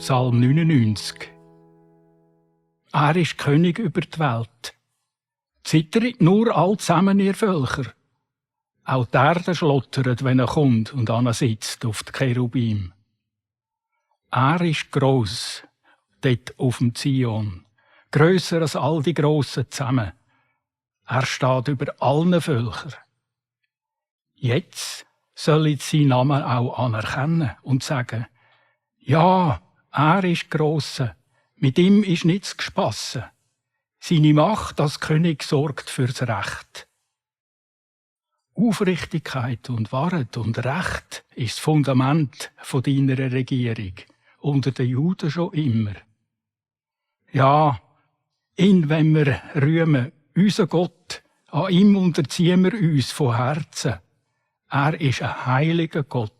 Psalm 99. Er ist König über die Welt. Zittert nur all zusammen, ihr Völker. Auch die Erde schlottert, wenn er kommt und sitzt auf die Cherubim. Er ist gross, dort auf dem Zion, grösser als all die Grossen zusammen. Er steht über allen Völkern. Jetzt soll ich seinen Namen auch anerkennen und sagen: Ja, er ist Grosser, mit ihm ist nichts gespassen. Seine Macht als König sorgt fürs Recht. Aufrichtigkeit und Wahrheit und Recht ist das Fundament von deiner Regierung, unter den Juden schon immer. Ja, ihn wollen wir rühmen, unser Gott, an ihm unterziehen wir uns von Herzen. Er ist ein heiliger Gott.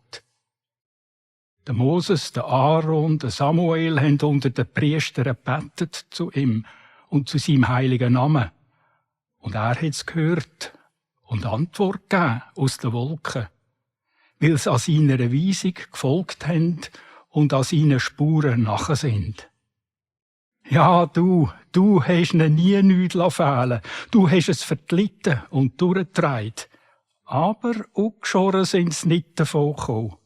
Der Moses, der Aaron, der Samuel haben unter den Priestern gebetet zu ihm und zu seinem heiligen Namen. Und er hat es gehört und Antwort gegeben aus den Wolken, weil sie an seiner Weisung gefolgt haben und an seinen Spuren nachher sind. Ja, du hast ihnen nie nichts fehlen. Du hast es verglitten und durchgetragen. Aber ungeschoren sind sie nicht davon gekommen.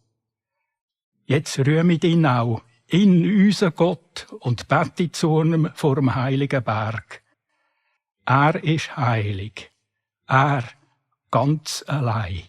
Jetzt rühme ich ihn auch, in unseren Gott, und bete zu ihm vor dem heiligen Berg. Er ist heilig. Er ganz allein.